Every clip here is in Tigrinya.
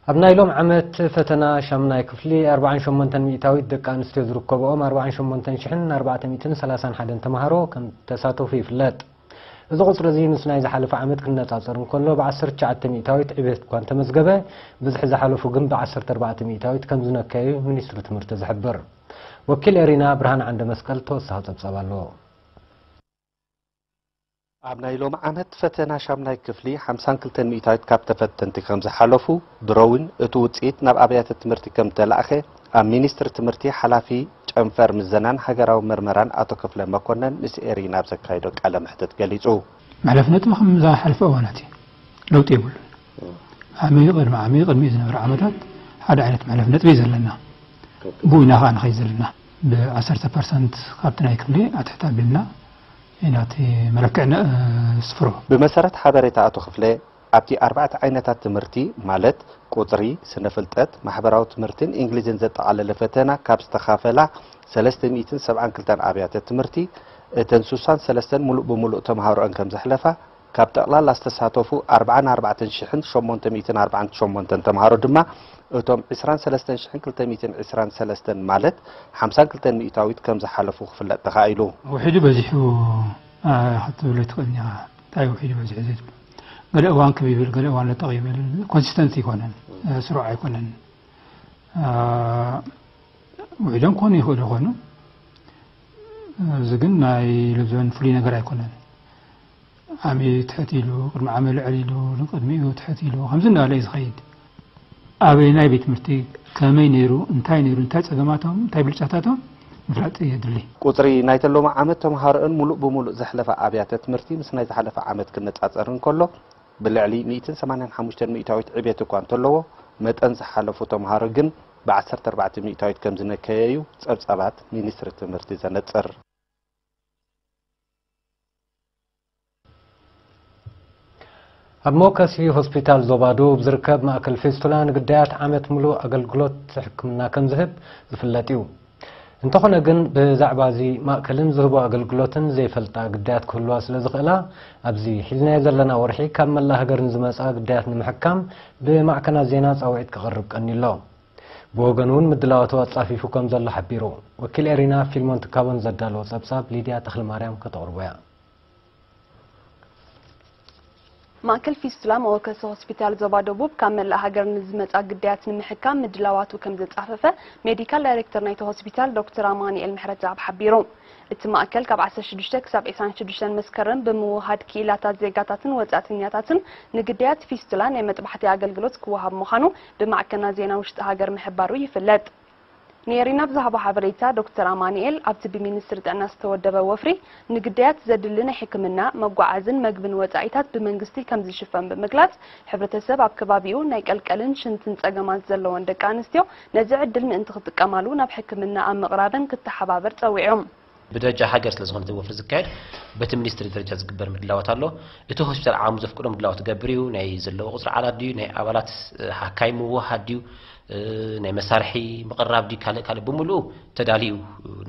ኣብ ናይ ሎም ዓመት ፈተና ሻምናይ ክፍሊ ኣርባዓን ሸሞንተን ሚእታዊት ደቂ ኣንስትዮ ዝርከብኦም ኣርባዓን ሸሞንተን ሽሕን ኣርባዕተ ሚእትን ሰላሳን ሓደን ተምሃሮ ከም ተሳተፉ ይፍለጥ። እዚ ቁፅሪ እዚ ምስ ናይ ዝሓለፈ ዓመት ክነፃፀር እንከሎ ብዓሰርተ ትሽዓተ ሚእታዊት ዕቤት እኳ እንተመዝገበ፣ ብዝሒ ዝሓለፉ ግን ብዓሰርተ ኣርባዕተ ሚእታዊት ከም ዝነከዩ ሚኒስትሪ ትምህርቲ ዝሕብር። ወኪል ኤሪና ብርሃን ዓንደ መስቀል ተወሳኺ ፀብፃብ ኣለዎ። ኣብ ናይ ሎም ዓመት ፈተና ሻምናይ ክፍሊ ሓምሳን ክልተን ሚእታዊት ካብ ተፈተንቲ ከም ዝሓለፉ ድሮ እውን እቲ ውፅኢት ናብ ኣብያተ ትምህርቲ ከም ዝተላእኸ ኣብ ሚኒስትሪ ትምህርቲ ሓላፊ ጨንፈር ምዘናን ሃገራዊ መርመራን ኣቶ ክፍለ መኮነን ምስ ኤሪና ኣብ ዘካየዶ ቃለ መሕትት ገሊፁ። መሕለፊ ነጥቢ ከም ዝሓለፈ እዋናት እዩ፣ ለውጢ የብሉን። ዓሚ ቅድሚ ዓሚ ቅድሚ ዝነበረ ዓመታት ሓደ ዓይነት መሕለፊ ነጥቢ እዩ ዘለና። ብኡ ኢና ከዓ ንኸይድ ዘለና። ብ ዓሰርተ ፐርሰንት ካብቲ ናይ ክፍሊ ኣትሕት ኣቢልና ኢና እቲ መለክዕ ነስፍሮ። ብመሰረት ሓበሬታ ኣቶ ክፍለ ኣብቲ ኣርባዕተ ዓይነታት ትምህርቲ ማለት ቁፅሪ፣ ስነ ፍልጠት፣ ማሕበራዊ ትምህርትን እንግሊዝን ዘጠቓለለ ፈተና ካብ ዝተኻፈላ ሰለስተ ሚእትን ሰብዓን ክልተን ኣብያተ ትምህርቲ እተን ስሳን ሰለስተን ሙሉእ ብሙሉእ ተምሃሮኣን ከም ዘሕለፋ ካብ ጠቕላላ ዝተሳተፉ ኣርባዓን ኣርባዕተን ሽሕን ሸሞንተ ሚእትን ኣርባዓን ሸሞንተን ተምሃሮ ድማ እቶም ዕስራን ሰለስተን ሽሕን ክልተ ሚእትን ዕስራን ሰለስተን ማለት ሓምሳን ክልተን ሚእታዊት ከም ዝሓለፉ ክፍለጥ ተኻኢሉ። ውሒዱ በዚሑ ክትብሎ ትኽእል ኢኻ። እንታይ ውሒዱ በዚሑ ዘትብሎ? ገለ እዋን ክብ ይብል፣ ገለ እዋን ለጠቕ ይብል። ኮንሲስተንት ኣይኮነን፣ ስሩዕ ኣይኮነን። ውሒዶም ክኾኑ ይኽእሉ ይኾኑ። እዚ ግን ናይ ሎምዘበን ፍሉይ ነገር ኣይኮነን። ዓሚ ትሕት ኢሉ፣ ቅድሚ ዓሚ ልዕል ኢሉ፣ ንቅድሚኡ ትሕት ኢሉ፣ ከምዚ እንዳበለ እዩ ዝኸይድ። ኣበየናይ ቤት ትምህርቲ፣ ከመይ ነይሩ፣ እንታይ ነይሩ፣ እንታይ ጸገማቶም፣ እንታይ ብልጫታቶም ምፍላጥ የድሊ። ቁጽሪ ናይተን ሎሚ ዓመት ተምሃሮኣን ሙሉእ ብሙሉእ ዘሕለፋ ኣብያተ ትምህርቲ ምስ ናይ ዝሓለፈ ዓመት ክነጻጸር እንከሎ፣ ብልዕሊ ሚእትን ሰማንያን ሓሙሽተን ሚእታዊት ዕቤት እኳ እንተለዎ፣ መጠን ዝሓለፉ ተምሃሮ ግን ብዓሰርተ ኣርባዕተ ሚእታዊት ከም ዝነከየ እዩ ጸብጻባት ሚኒስትሪ ትምህርቲ ዘነጽር። ኣብ መወከሲ ሆስፒታል ዞባ ደቡብ ዝርከብ ማእከል ፌስቱላ ንግዳያት ዓመት ሙሉእ ኣገልግሎት ሕክምና ከም ዝህብ ዝፍለጥ እዩ። እንተኾነ ግን ብዛዕባ እዚ ማእከልን ዝህቦ ኣገልግሎትን ዘይፈልጣ ግዳያት ክህልዋ ስለ ዝኽእላ ኣብዚ ሒዝናዮ ዘለና ወርሒ ካብ መላእ ሃገር ንዝመጻ ግዳያት ንምሕካም ብማዕከናት ዜና ጻውዒት ክቐርብ ቀንዩ ኣሎ። ብወገኑ እውን ምድላዋቱ ኣጻፊፉ ከም ዘሎ ሓቢሩ። ወኪል ኤሪና ፊልሞን ትካቦ ንዘዳለዎ ጸብጻብ ሊድያ ተኽለማርያም ከተቕርቦ እያ። ማእከል ፊስቱላ መወከሲ ሆስፒታል ዞባ ደቡብ ካብ መላእ ሃገር ንዝመጻ ግዳያት ንምሕካም ምድላዋቱ ከም ዘጻፈፈ ሜዲካል ዳይሬክተር ናይቲ ሆስፒታል ዶክተር ኣማኑኤል ምሕረተኣብ ሓቢሩ። እቲ ማእከል ካብ ዓሰርተ ሽዱሽተ ክሳብ ዕስራን ሽዱሽተን መስከረም ብምውሃድ ክኢላታት ዜጋታትን ወጻእተኛታትን ንግዳያት ፊስቱላ ናይ መጥባሕቲ ኣገልግሎት ክወሃብ ምዃኑ ብማዕከናት ዜና ውሽጢ ሃገር ምሕባሩ ይፍለጥ። ንኤሪና ብዝሃቦ ሓበሬታ ዶክተር ኣማኑኤል ኣብቲ ብሚኒስትሪ ጥዕና ዝተወደበ ወፍሪ ንግዳያት ዘድሊ ናይ ሕክምና፣ መጓዓዝን መግብን ወጻኢታት ብመንግስቲ ከም ዝሽፈን ብምግላጽ፣ ሕብረተሰብ ኣብ ከባቢኡ ናይ ቀልቀልን ሽንትን ጸገማት ዘለወን ደቂ ኣንስትዮ ነዚ ዕድል ምእንቲ ክጥቀማሉ ናብ ሕክምና ኣብ ምቕራበን ክተሓባበር ጸዊዑ። ብደረጃ ሃገር ስለ ዝኾነ እቲ ወፍሪ ዝካየድ በቲ ሚኒስትሪ ደረጃ ዝግበር ምድላዋት ኣሎ። እቲ ሆስፒታል ዓቕሙ ዘፍቅዶ ምድላዋት ይገብር እዩ። ናይ ዘለዎ ቁጽሪ ዓላት ድዩ፣ ናይ ኣባላት ሓካይም ምውሃድ ድዩ፣ ናይ መሳርሒ ምቕራብ ድዩ፣ ካልእ ካልእ ብምሉኡ ተዳልዩ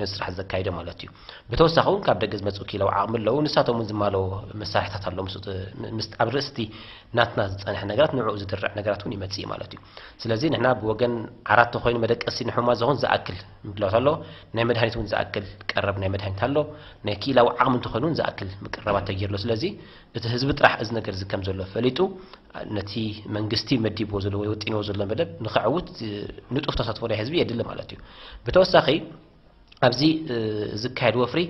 ነዚ ስራሕ ዘካይዶ ማለት እዩ። ብተወሳኺ እውን ካብ ደገ ዝመፅኡ ክኢላዊ ዓቕሚ ኣለዉ። ንሳቶም እውን ዝማለዎ መሳርሕታት ኣሎ። ምስ ኣብ ርእስቲ ናትና ዝፀንሐ ነገራት ንዕኡ ዝድርዕ ነገራት እውን ይመፅእ ማለት እዩ። ስለዚ ንሕና ብወገን ዓራት ተኮይኑ መደቀሲ ንሕሙማት ዝኾን ዝኣክል ምድላዋት ኣሎ። ናይ መድሃኒት እውን ዝኣክል ቀረብ ናይ መድሃኒት ኣሎ። ናይ ክኢላዊ ዓቕሚ እንተኾይኑ እውን ዝኣክል ምቅርራባት ተገይሩ ኣሎ። ስለዚ እቲ ህዝቢ ጥራሕ እዚ ነገር እዚ ከም ዘሎ ፈሊጡ ነቲ መንግስቲ መዲብዎ ዘሎ ወይ ወጢንዎ ዘሎ መደብ ንኸዕውት ንጡፍ ተሳትፎ ናይ ህዝቢ የድሊ ማለት እዩ። ብተወሳኺ ኣብዚ ዝካየድ ወፍሪ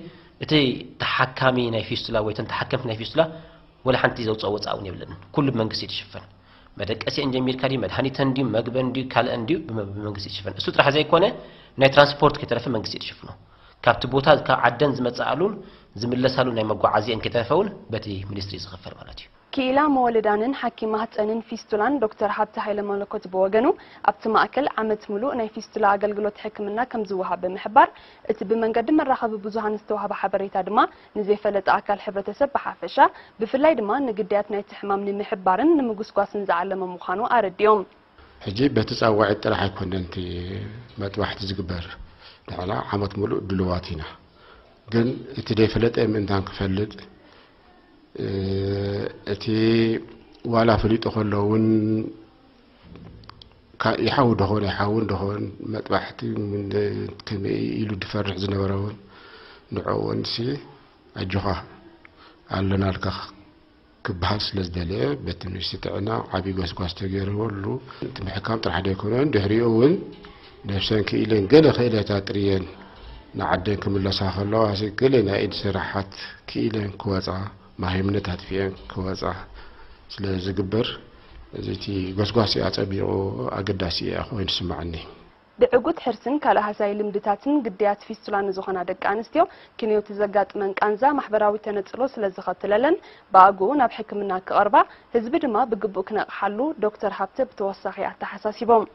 እቲ ተሓካሚ ናይ ፊስቱላ ወይ እተን ተሓከምቲ ናይ ፊስቱላ ወላ ሓንቲ ዘውፅኦ ወፃእ እውን የብለን። ኩሉ ብመንግስቲ እዩ ዝሽፈን። መደቀሲአን ጀሚርካ ድዩ፣ መድሃኒተን ድዩ፣ መግበን ድዩ፣ ካልአን ድዩ ብመንግስቲ እዩ ዝሽፈን። እሱ ጥራሕ ዘይኮነ ናይ ትራንስፖርት ከይተረፈ መንግስቲ እዩ ዝሽፍኖ። ካብቲ ቦታ ካብ ዓደን ዝመፅኣሉን ዝምለሳሉ ናይ መጓዓዚአን ከይተረፈ እውን በቲ ሚኒስትሪ እዩ ዝኽፈል ማለት እዩ። ክኢላ መወልዳንን ሓኪም ማህፀንን ፊስቱላን ዶክተር ሃብተ ሃይለመለኮት ብወገኑ፣ ኣብቲ ማእከል ዓመት ሙሉእ ናይ ፊስቱላ ኣገልግሎት ሕክምና ከም ዝወሃብ ብምሕባር፣ እቲ ብመንገዲ መራኸቢ ብዙሃን ዝተዋህበ ሓበሬታ ድማ ንዘይፈለጠ ኣካል ሕብረተሰብ ብሓፈሻ፣ ብፍላይ ድማ ንግዳያት ናይቲ ሕማም ንምሕባርን ንምጉስጓስን ዝዓለመ ምዃኑ ኣረዲኦም። ሕጂ በቲ ጻዋዒት ጥራሕ ኣይኮነን እቲ መጥባሕቲ ዝግበር፣ ንሕና ዓመት ሙሉእ ድሉዋት ኢና። ግን እቲ ዘይፈለጠ ምእንታን ክፈልጥ እቲ ዋላ ፈሊጡ ከሎ እውን ይሓዊ ደኾን ኣይሓውን ደኾን፣ መጥባሕቲ ከመይ ኢሉ ዝፈርሕ ዝነበረ እውን፣ ንዕኡ እውን ሲ ኣጆኻ ኣለናልካ ክበሃል ስለ ዝደለየ፣ በቲ ሚኒስትሪ ጥዕና ዓብዪ ጎስጓስ ተገይርወሉ። እቲ ምሕካም ጥራሕ ዘይኮነ፣ ድሕሪኡ እውን ነብሰን ክኢለን ገለ ክእለት ኣጥርየን ንዓደን ክምለሳ ከለዋ፣ ገለ ናይ ኢድ ስራሓት ክኢለን ክወፃ፣ ማሂምነት ኣጥፊአን ክወፃ ስለ ዝግበር፣ እዚ እቲ ጎስጓስ ኣፀቢቑ ኣገዳሲ እያ ኮይኑ ዝስምዓኒ። ብዕጉት ሕርስን ካልእ ሃሳይ ልምድታትን ግዳያት ፊስቱላ ንዝኾና ደቂ ኣንስትዮ፣ ክንዮቲ ዘጋጥመን ቃንዛ ማሕበራዊ ተነጽሎ ስለ ዝኸትለለን፣ ብኣግኡ ናብ ሕክምና ክቐርባ፣ ህዝቢ ድማ ብግቡእ ክነቕሓሉ ዶክተር ሃብተ ብተወሳኺ ኣተሓሳሲቦም።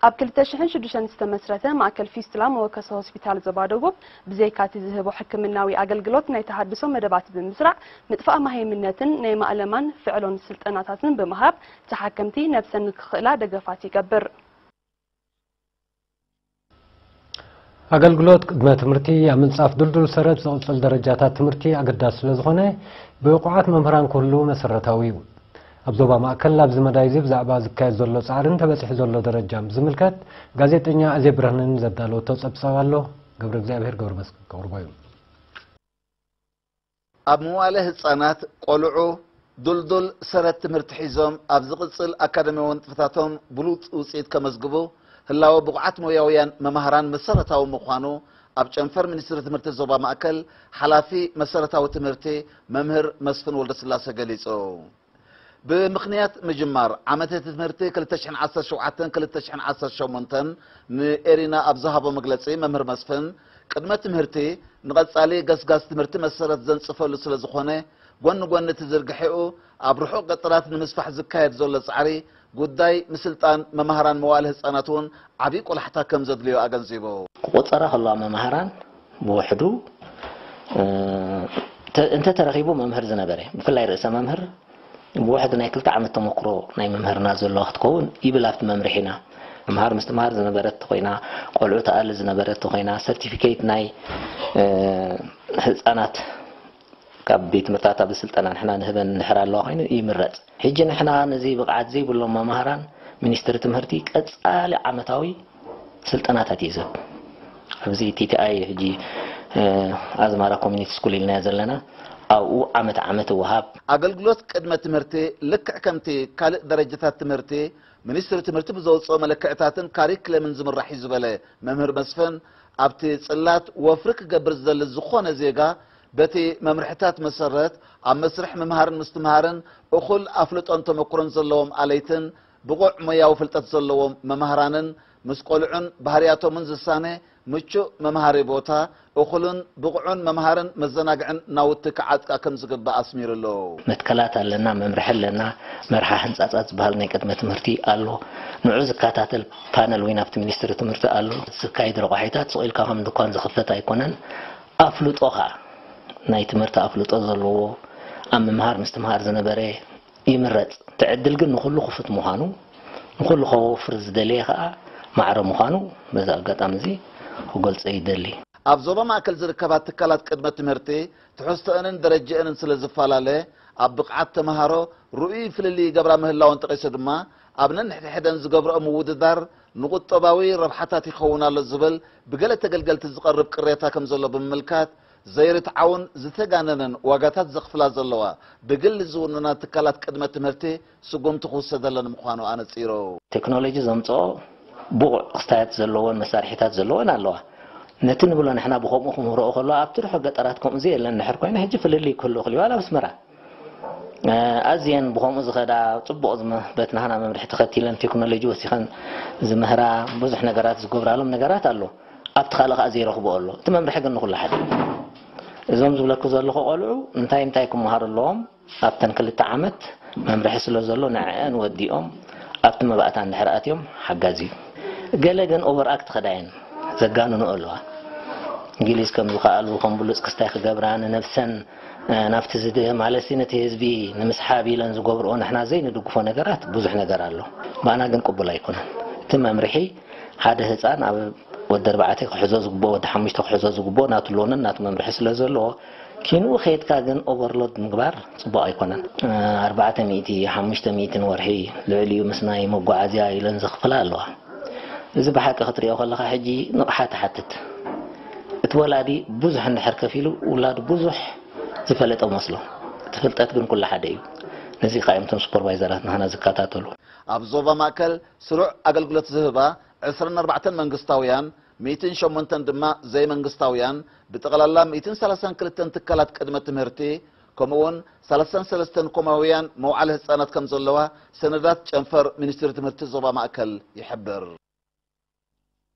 ኣብ ክልተ ሽሕን ሽዱሽተን ዝተመስረተ ማእከል ፊስቱላ መወከሲ ሆስፒታል ዞባ ደቡብ፣ ብዘይካቲ ዝህቦ ሕክምናዊ ኣገልግሎት ናይ ተሃድሶ መደባት ብምስራዕ፣ ምጥፋእ ማህይምነትን ናይ ማእለማን ፍዕሎን ስልጠናታትን ብምሃብ፣ ተሓከምቲ ነብሰን ንክኽእላ ደገፋት ይገብር። ኣገልግሎት ቅድመ ትምህርቲ ኣብ ምንጻፍ ድልዱል ሰረት ዝቕጽል ደረጃታት ትምህርቲ ኣገዳሲ ስለ ዝኾነ፣ ብቑዓት መምህራን ክህልዉ መሰረታዊ እዩ። ኣብ ዞባ ማእከል ኣብዚ መዳይ እዚ ብዛዕባ ዝካየድ ዘሎ ጻዕርን ተበጺሑ ዘሎ ደረጃን ብዝምልከት ጋዜጠኛ ኣዜብ ብርሃንን ዘዳለወቶ ጸብጻብ ኣሎ። ገብረ እግዚኣብሔር ገብረ መስቀል ከቕርቦ እዩ። ኣብ መዋእለ ህጻናት ቆልዑ ድልዱል ሰረት ትምህርቲ ሒዞም ኣብ ዝቕጽል ኣካዳሚያዊ ንጥፈታቶም ብሉጽ ውጽኢት ከመዝግቡ ህላወ ብቑዓት ሞያውያን መማህራን መሰረታዊ ምዃኑ ኣብ ጨንፈር ሚኒስትሪ ትምህርቲ ዞባ ማእከል ሓላፊ መሰረታዊ ትምህርቲ መምህር መስፍን ወልደስላሴ ገሊጹ። ብምኽንያት ምጅማር ዓመተ ትምህርቲ ክልተ ሽሕን ዓሰርተ ሸውዓተን ክልተ ሽሕን ዓሰርተ ሸሞንተን ንኤሪና ኣብ ዝሃቦ መግለጺ መምህር መስፍን፣ ቅድመ ትምህርቲ ንቐጻሊ ገስጋስ ትምህርቲ መሰረት ዘንጽፈሉ ስለ ዝኾነ፣ ጎኒ ጎኒ እቲ ዝርግሐኡ ኣብ ርሑቕ ገጠራት ንምስፋሕ ዝካየድ ዘሎ ጻዕሪ፣ ጉዳይ ምስልጣን መማህራን መዋእለ ህጻናት እውን ዓብዪ ቆላሕታ ከም ዘድልዮ ኣገንዚቡ። ክቑጸራ ከለዋ መማህራን ብውሕዱ፣ እ፣ ተ-፣ እንተተረኺቡ መምህር ዝነበረ፣ ብፍላይ ርእሰ መምህር፣ ብውሕዱ ናይ ክልተ ዓመት ተመክሮ ናይ መምህርና ዘለዋ ክትከውን ይብል ኣብቲ መምርሒና። ምምሃር ምስትምሃር ዝነበረት ተኾይና፣ ቆልዑ ትኣሊ ዝነበረት ተኾይና፣ ሰርቲፊኬት ናይ፣ እ፣ ህፃናት ካብ ቤት ትምህርትታት ኣብ ስልጠና ንሕና ንህበን እንድሕር ኣለዋ ኮይኑ ይምረፅ። ሕጂ ንሕና ነዚ ብቕዓት ዘይብሎም መምሃራን ሚኒስትሪ ትምህርቲ ቀፃሊ ዓመታዊ ስልጠናታት እዩ ዝህብ። ኣብዚ ቲ ቲ ኣይ ሕጂ፣ እ፣ ኣዝማራ ኮሚኒቲ ስኩል ኢልናዮ ዘለና፣ ኣብኡ ዓመት ዓመት ይወሃብ። ኣገልግሎት ቅድመ ትምህርቲ ልክዕ ከምቲ ካልእ ደረጃታት ትምህርቲ፣ ሚኒስትሪ ትምህርቲ ብዘውፅኦ መለክዕታትን ካሪክለምን ዝምራሕ እዩ ዝበለ መምህር መስፍን፣ ኣብቲ ፅላት ወፍሪ ክገብር ዝደሊ ዝኾነ ዜጋ፣ በቲ መምርሕታት መሰረት ኣብ መስርሕ ምምሃርን ምስትምሃርን እኹል ኣፍልጦን ተመክሮን ዘለዎም ኣለይትን ብቑዕ ሞያዊ ፍልጠት ዘለዎም መማህራንን ምስ ቆልዑን ባህርያቶምን ዝሳነ ምቹእ መምሃሪ ቦታ፣ እኹልን ብቑዑን መምሃርን መዘናግዕን ናውቲ ክዓጥቃ ከም ዝግባእ ኣስሚሩሉ። መትከላት ኣለና፣ መምርሒ ኣለና፣ መርሓ ህንጻጻት ዝበሃል ናይ ቅድመ ትምህርቲ ኣሎ። ንዑ ዝከታተል ፓነል ወይ ናብቲ ሚኒስትሪ ትምህርቲ ኣሎ። ዝካየድ ረቋሒታት ስቕ ኢልካ ከም ድኳን ዝኽፈት ኣይኮነን። ኣፍልጦ ኸኣ፣ ናይ ትምህርቲ ኣፍልጦ ዘለዎ፣ ኣብ ምምሃር ምስትምሃር ዝነበረ ይምረጽ። እቲ ዕድል ግን ንኹሉ ክፉት ምዃኑ፣ ንኹሉ ከወፍር ዝደለየ ኸኣ ማዕረ ምዃኑ በዚ ኣጋጣሚ እዚ ክገልጾ ይደሊ። ኣብ ዞባ ማእከል ዝርከባ ትካላት ቅድመ ትምህርቲ ትሕዝቶአንን ደረጃአንን ስለ ዝፈላለ፣ ኣብ ብቕዓት ተመሃሮ ርኡይ ፍልልይ ይገብራ ምህላወን ጠቒሱ ድማ፣ ኣብ ነንሕድሕደን ዝገብርኦ ምውድዳር ንቁጠባዊ ረብሓታት ይኸውን ኣሎ ዝብል ብገለ ተገልገልቲ ዝቐርብ ቅሬታ ከም ዘሎ ብምምልካት፣ ዘይርትዓውን ዝተጋነነን ዋጋታት ዘኽፍላ ዘለዋ ብግሊ ዝውንና ትካላት ቅድመ ትምህርቲ ስጉምቲ ክውሰደለን ምዃኑ ኣነጺሩ። ቴክኖሎጂ ዘምጽኦ ብቑዕ ክስታያት ዘለዎን መሳርሒታት ዘለዎን ኣለዋ። ነቲ ንብሎ ንሕና ብኸምኡ ክምህርኦ ከለዋ፣ ኣብቲ ርሑቕ ገጠራት ከምኡ ዘየለን እንድሕር ኮይነ፣ ሕጂ ፍልልይ ክህሉ ይኽእል እዩ። ዋላ ኣብ ኣስመራ፣ እ፣ ኣዝየን ብኸምኡ ዝኸዳ፣ ጽቡቕ ዝመ-፣ በቲ ናህና መምርሒ ተኸቲለን ቴክኖሎጂ ወሲኸን ዝምህራ፣ ብዙሕ ነገራት ዝገብራሎም ነገራት ኣሎ። ኣብቲ ካልእ ከኣ ዘይረኽብኦ ኣሎ። እቲ መምርሒ ግን ንኹሉ ሓደ እዩ። እዞም ዝብለኩ ዘለኹ ቆልዑ እንታይ እንታይ ክመሃሩ ኣለዎም? ኣብተን ክልተ ዓመት መምርሒ ስለ ዘሎ ንዕአን ወዲኦም ኣብቲ መባእታ እንድሕር ኣትዮም ሓጋዚ እዩ። ገለ ግን ኦቨር ኣክት ኸዳየን ዘጋንኑ ኣለዋ። እንግሊዝ ከም ዝኸኣሉ፣ ከም ብሉጽ ክስታይ ክገብራ፣ ንነብሰን፣ እ፣ ናብቲ ዝድ-፣ ማለትሲ ነቲ ህዝቢ ንምስሓብ ኢለን ዝገብርኦ ንሕና ዘይንድግፎ ነገራት ብዙሕ ነገር ኣሎ። ባና ግን ቅቡል ኣይኮነን። እቲ መምርሒ ሓደ ህፃን ኣብ ወዲ ኣርባዕተ ክሕዞ ዝግብኦ፣ ወዲ ሓሙሽተ ክሕዞ ዝግብኦ ናቱ ሎንን ናቱ መምርሒ ስለ ዘለዎ፣ ሽንኡ ከይድካ ግን ኦቨርሎድ ምግባር ጽቡቕ ኣይኮነን። ኣርባዕተ ሚእቲ፣ ሓሙሽተ ሚእቲ ንወርሒ፣ ልዕሊኡ ምስ ናይ መጓዓዝያ ኢለን ዘኽፍላ ኣለዋ። እዚ ብሓቂ ክትሪኦ ከለኻ ሕጂ ንቕሓት ይሓትት። እቲ ወላዲ ብዙሕ እንድሕር ከፊሉ ውላዱ ብዙሕ ዝፈለጠ መስሎ። እቲ ፍልጠት ግን ኩሉ ሓደ እዩ። ነዚ ኸኣ እዮም እቶም ሱፐርቫይዘራት ንሕና ዝከታተሉ። ኣብ ዞባ ማእከል ስሩዕ ኣገልግሎት ዝህባ ዕስራን ኣርባዕተን መንግስታውያን፣ ሚእትን ሸሞንተን ድማ ዘይመንግስታውያን፣ ብጠቕላላ ሚእትን ሰላሳን ክልተን ትካላት ቅድመ ትምህርቲ፣ ከምኡውን ሰላሳን ሰለስተን ኮማውያን መውዓሊ ህጻናት ከም ዘለዋ ሰነዳት ጨንፈር ሚኒስትሪ ትምህርቲ ዞባ ማእከል ይሕብር።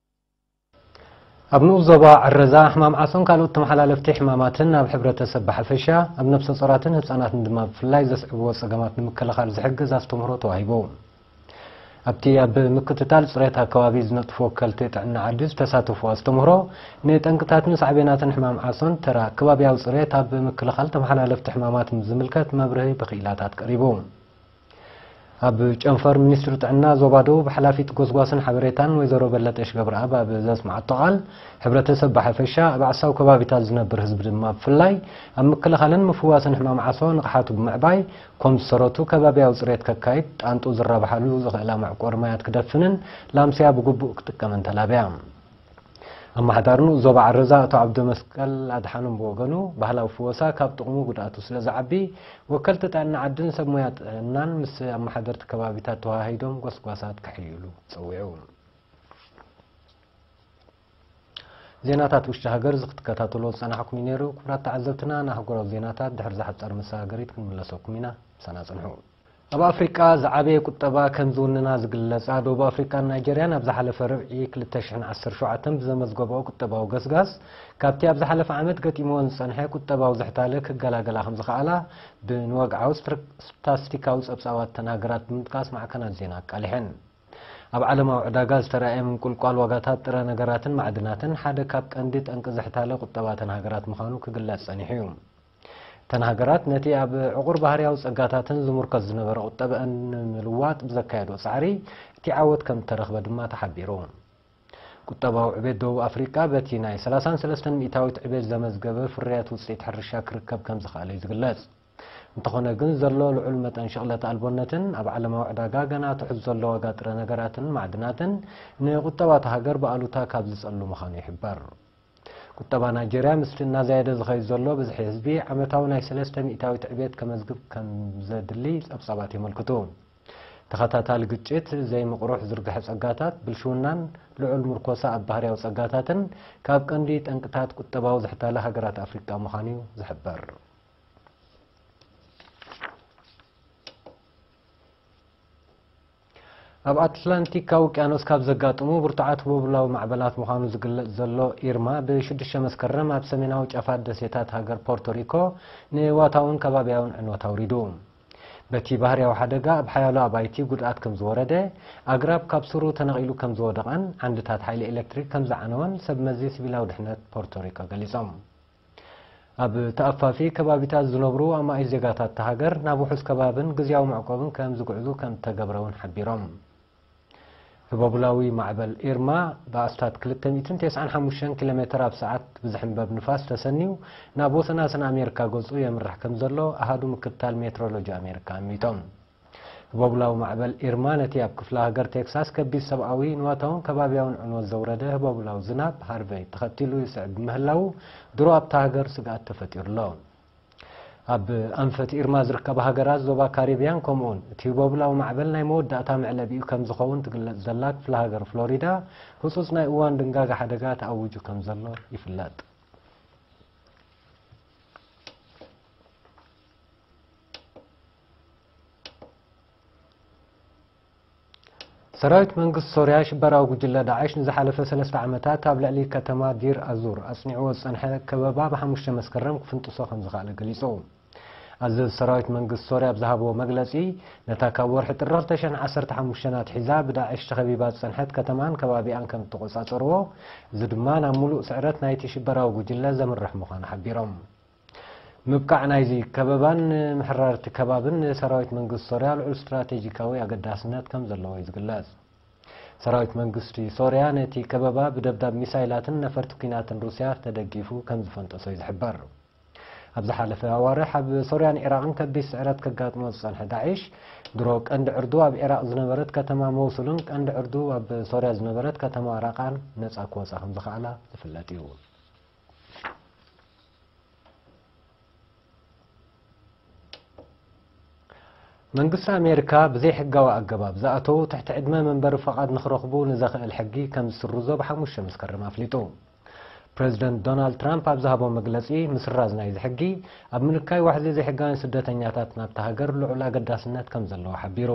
ኣብ ንኡስ ዞባ ዕረዛ ሕማም ዓሶን ካልኦት ተመሓላለፍቲ ሕማማትን ኣብ ሕብረተሰብ ብሓፈሻ ኣብ ነብሰ ጾራትን ህጻናትን ድማ ብፍላይ ዘስዕብዎ ጸገማት ንምክልኻል ዝሕግዝ ኣስተምህሮ ተዋሂቡ። ኣብቲ ኣብ ምክትታል ጽሬት ኣከባቢ ዝነጥፉ ወከልቲ ጥዕና ዓዲ ዝተሳተፉ ኣስተምህሮ፣ ንጠንቅታትን ሳዕቤናትን ሕማም ዓሶን ተራ ከባብያዊ ጽሬት ኣብ ምክልኻል ተመሓላለፍቲ ሕማማት ዝምልከት መብርሂ ብክኢላታት ቀሪቡ። ኣብ ጨንፈር ሚኒስትሪ ጥዕና ዞባ ደቡብ ሓላፊት ጎስጓስን ሓበሬታን ወይዘሮ በለጠሽ ገብረኣብ ኣብ ዘስምዓቶ ቃል፣ ሕብረተሰብ ብሓፈሻ ኣብ ዓሳው ከባቢታት ዝነብር ህዝቢ ድማ ብፍላይ ኣብ ምክልኻልን ምፍዋስን ሕማም ዓሶ ንቕሓቱ ብምዕባይ፣ ኮም ዝሰረቱ ከባብያዊ ጽሬት ከካይድ፣ ጣንጡ ዝራብሓሉ ዝኽእላ መዕቆሪ ማያት ክደፍንን ላምስያ ብግቡእ ክጥቀምን ተላብያ። ኣመሓዳሪ ንኡስ ዞባ ዓረዛ ኣቶ ዓብደ መስቀል ኣድሓኖም ብወገኑ፣ ባህላዊ ፍወሳ ካብ ጥቕሙ ጉድኣቱ ስለ ዝዓቢ፣ ወከልቲ ጥዕና ዓድን ሰብ ሞያ ጥዕናን ምስ ኣመሓደርቲ ከባቢታት ተወሃሂዶም ጎስጓሳት ከሕይሉ ጸዊዑ። ዜናታት ውሽጢ ሃገር እዚ ክትከታተልዎ ዝጸናሕኩም እዩ ነይሩ። ክቡራት ተዓዘብትና፣ ንኣህጉራዊ ዜናታት ድሕሪ እዛ ሓጻር መሰጋገሪት ክንምለሰኩም ኢና። ምሳና ጽንሑ። ኣብ ኣፍሪቃ ዝዓበየ ቁጠባ ከም ዝውንና ዝግለጻ ደቡብ ኣፍሪቃን ናይጀርያን ኣብ ዝሓለፈ ርብዒ ክልተ ሽሕን ዓሰርተ ሸውዓተን ብዘመዝገበኦ ቁጠባዊ ገስጋስ፣ ካብቲ ኣብ ዝሓለፈ ዓመት ገጢምወን ዝጸንሐ ቁጠባዊ ዝሕታለ ክገላገላ ከም ዝኸኣላ ብንወግዓዊ ስትር-፣ ስታስቲካዊ ጸብጻባት እተን ሃገራት ብምጥቃስ ማዕከናት ዜና ኣቃሊሐን። ኣብ ዓለማዊ ዕዳጋ ዝተራእየ ምንቁልቋል ዋጋታት ጥረ ነገራትን ማዕድናትን ሓደ ካብ ቀንዲ ጠንቂ ዝሕታለ ቁጠባ እተን ሃገራት ምዃኑ ክግለጽ ጸኒሑ እዩ። እተን ሃገራት ነቲ ኣብ ዕቑር ባህርያዊ ጸጋታተን ዝምርኮስ ዝነበረ ቁጠበአን ንምልዋጥ ብዘካየድኦ ጻዕሪ እቲ ዓወት ከም እተረኽበ ድማ ተሓቢሩ። ቁጠባዊ ዕቤት ደቡብ ኣፍሪቃ በቲ ናይ ሰላሳን ሰለስተን ሚእታዊት ዕቤት ዘመዝገበ ፍርያት ውጽኢት ሕርሻ ክርከብ ከም ዝኸኣለ እዩ ዝግለጽ። እንተኾነ ግን ዘሎ ልዑል መጠን ሽቕለት ኣልቦነትን ኣብ ዓለማዊ ዕዳጋ ገና ትሑት ዘሎ ዋጋ ጥረ ነገራትን ማዕድናትን ንቁጠባ እታ ሃገር ብኣሉታ ካብ ዝጸሉ ምዃኑ ይሕበር። ቁጠባ ናይጀርያ ምስቲ እናዛየደ ዝኸይድ ዘሎ ብዝሒ ህዝቢ ዓመታዊ ናይ ሰለስተ ሚእታዊት ዕቤት ከመዝግብ ከም ዘድሊ ጸብጻባት የመልክቱ። ተኸታታሊ ግጭት፣ ዘይምቕሩሕ ዝርግሐ ጸጋታት፣ ብልሽውናን ልዑል ምርኮሳ ኣብ ባህርያዊ ጸጋታትን ካብ ቀንዲ ጠንቅታት ቁጠባዊ ዝሕታለ ሃገራት ኣፍሪቃ ምዃኑ እዩ ዝሕበር። ኣብ ኣትላንቲካዊ ውቅያኖስ ካብ ዘጋጥሙ ብርቱዓት ህቦብላዊ ማዕበላት ምዃኑ ዝግለጽ ዘሎ ኢርማ፣ ብሽዱሽተ መስከረም ኣብ ሰሜናዊ ጫፋት ደሴታት ሃገር ፖርቶሪኮ ንዋታውን ከባብያውን ዕንወት ኣውሪዱ። በቲ ባህርያዊ ሓደጋ፣ ኣብ ሓያሎ ኣባይቲ ጉድኣት ከም ዝወረደ፣ ኣግራብ ካብ ሱሩ ተነቒሉ ከም ዝወደቐን ዓንድታት ሓይሊ ኤሌክትሪክ ከም ዝዓነወን ሰብ መዚ ሲቪላዊ ድሕነት ፖርቶሪኮ ገሊጾም። ኣብ ተኣፋፊ ከባቢታት ዝነብሩ ኣማኢት ዜጋታት እታ ሃገር ናብ ውሑስ ከባብን ግዝያዊ መዕቆብን ከም ዝጉዕዙ ከም እተገብረ እውን ሓቢሮም። ህቦብላዊ ማዕበል ኢርማ ብኣስታት ክልተ ሚእትን ተስዓን ሓሙሽተን ኪሎ ሜትር ኣብ ሰዓት ብዝሕንበብ ንፋስ ተሰንዩ ናብ ወሰናስን ኣሜሪካ ገጹ የምርሕ ከም ዘሎ ኣሃዱ ምክትታል ሜትሮሎጂ ኣሜሪካ ኣሚቶም። ህቦብላዊ ማዕበል ኢርማ ነቲ ኣብ ክፍለ ሃገር ቴክሳስ ከቢድ ሰብኣዊ፣ ንዋታውን ከባብያውን ዕንወት ዘውረደ ህቦብላዊ ዝናብ ሃርቨይ ተኸቲሉ ይስዕብ ብምህላዉ፣ ድሮ ኣብታ ሃገር ስግኣት ተፈጢሩ ኣሎ። ኣብ ኣንፈት ኢርማ ዝርከባ ሃገራት ዞባ ካሪብያን ከምኡውን እቲ ህቦብላዊ ማዕበል ናይ መወዳእታ መዕለቢኡ ከም ዝኸውን ትግለጽ ዘላ ክፍለ ሃገር ፍሎሪዳ፣ ህጹጽ ናይ እዋን ድንጋገ ሓደጋ ተኣዊጁ ከም ዘሎ ይፍለጥ። ሰራዊት መንግስቲ ሶርያ ሽበራዊ ጉጅለ ዳዕሽ ንዝሓለፈ ሰለስተ ዓመታት ኣብ ልዕሊ ከተማ ዲር ኣዙር ኣጽኒዕዎ ዝጸንሐ ከበባ ብሓሙሽተ መስከረም ክፍንጥሶ ከም ዝኸኣለ ገሊጹ። ኣዘዚ ሰራዊት መንግስቲ ሶርያ ኣብ ዝሃብዎ መግለጺ፣ ነታ ካብ ወርሒ ጥሪ ክልተ ሽሕን ዓሰርተ ሓሙሽተን ኣትሒዛ ብዳዕሽ ተኸቢባ ዝጸንሐት ከተማን ከባቢኣን ከም እተቖጻጸርዎ፣ እዚ ድማ ናብ ምሉእ ስዕረት ናይቲ ሽበራዊ ጉጅለ ዘምርሕ ምዃኑ ሓቢሮም። ምብቃዕ ናይዚ ከበባን ምሕራር እቲ ከባብን ንሰራዊት መንግስቲ ሶርያ ልዑል ስትራቴጂካዊ ኣገዳስነት ከም ዘለዎ እዩ ዝግለጽ። ሰራዊት መንግስቲ ሶርያ ነቲ ከበባ ብደብዳብ ሚሳይላትን ነፈርቲ ኲናትን ሩስያ ተደጊፉ ከም ዝፈንጠሶ እዩ ዝሕበር። ኣብ ዝሓለፈ ኣዋርሕ ኣብ ሶርያን ኢራቕን ከቢድ ስዕረት ከጋጥሞ ዝጸንሐ ዳዒሽ፣ ድሮ ቀንዲ ዕርዱ ኣብ ኢራቕ ዝነበረት ከተማ ሞሱልን ቀንዲ ዕርዱ ኣብ ሶርያ ዝነበረት ከተማ ራቃን ነጻ ክወጻ ከም ዝኸኣላ ዝፍለጥ እዩ። መንግስቲ ኣሜሪካ ብዘይሕጋዊ ኣገባብ ዝኣተዉ ትሕቲ ዕድመ መንበሪ ፈቓድ ንኽረኽቡ ንዘኽእል ሕጊ ከም ዝስርዞ ብሓሙሽተ መስከረም ኣፍሊጡ። ፕሬዚደንት ዶናልድ ትራምፕ ኣብ ዝሃቦ መግለጺ፣ ምስራዝ ናይዚ ሕጊ ኣብ ምንካይ ዋሕዚ ዘይሕጋውያን ስደተኛታት ናብታ ሃገር ልዑል ኣገዳስነት ከም ዘለዎ ሓቢሩ።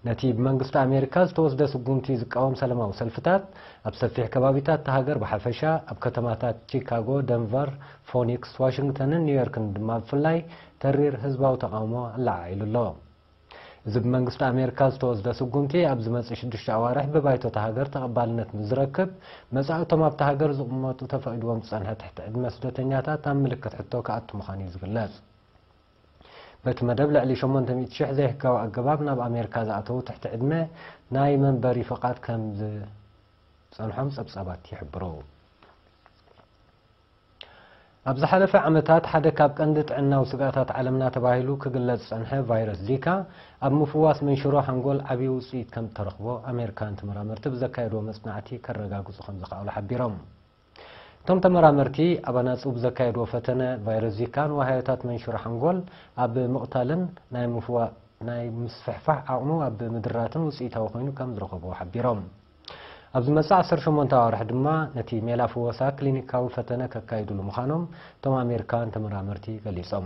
ነቲ ብመንግስቲ ኣሜሪካ ዝተወስደ ስጉምቲ ዝቃወም ሰላማዊ ሰልፍታት ኣብ ሰፊሕ ከባቢታት እታ ሃገር ብሓፈሻ፣ ኣብ ከተማታት ቺካጎ፣ ደንቨር፣ ፎኒክስ፣ ዋሽንግተንን ኒውዮርክን ድማ ብፍላይ ተሪር ህዝባዊ ተቓውሞ ኣለዓዒሉ ኣሎ። እዚ ብመንግስቲ ኣሜሪካ ዝተወስደ ስጉምቲ ኣብ ዝመጽእ ሽዱሽተ ኣዋርሕ ብባይቶ እታ ሃገር ተቐባልነት ንዝረክብ፣ መጻእቶም ኣብታ ሃገር ዝቕመጡ ተፈቒድዎም ዝጸንሐ ትሕቲ ዕድመ ስደተኛታት ኣብ ምልክት ሕቶ ክኣቱ ምዃኑ እዩ ዝግለጽ። በቲ መደብ ልዕሊ ሸሞንተ ሚእቲ ሽሕ ዘይሕጋዊ ኣገባብ ናብ ኣሜሪካ ዝኣተዉ ትሕቲ ዕድመ ናይ መንበሪ ፍቓድ ከም ዝጸንሖም ጸብጻባት ይሕብሩ። ኣብ ዝሓለፈ ዓመታት ሓደ ካብ ቀንዲ ጥዕናዊ ስግኣታት ዓለምና ተባሂሉ ክግለጽ ዝጸንሐ ቫይረስ ዚካ ኣብ ምፍዋስ መንሽሮ ሓንጎል ዓብዪ ውጽኢት ከም እተረኽቦ ኣሜሪካውያን ተመራመርቲ ብዘካየድዎ መጽናዕቲ ከረጋግጹ ከም ዝኸኣሉ ሓቢሮም። እቶም ተመራመርቲ ኣብ ኣናጹ ብዘካየድዎ ፈተነ ቫይረስ ዚካ ንዋህዮታት መንሽሮ ሓንጎል ኣብ ምቕታልን ናይ ምፍዋ ናይ ምስፍሕፋሕ ዓቕሙ ኣብ ምድራትን ውጽኢታዊ ኮይኑ ከም ዝረኸብዎ ሓቢሮም። ኣብ ዝመጽእ ዓሰርተ ሸሞንተ ኣዋርሕ ድማ ነቲ ሜላ ፍወሳ ክሊኒካዊ ፈተነ ከካይዱሉ ምዃኖም እቶም ኣሜሪካውያን ተመራመርቲ ገሊጾም።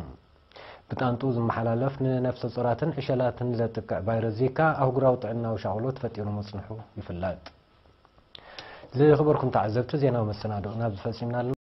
ብጣንጡ ዝመሓላለፍ ንነፍሰ ጾራትን ዕሸላትን ዘጥቅዕ ቫይረስ ዚካ ኣህጉራዊ ጥዕናዊ ሻቕሎት ፈጢሩ መጽንሑ ይፍለጥ። ዝኽበርኩም ተዓዘብቲ፣ ዜናዊ መሰናድኦና ኣብዚ ፈጺምና ኣለና።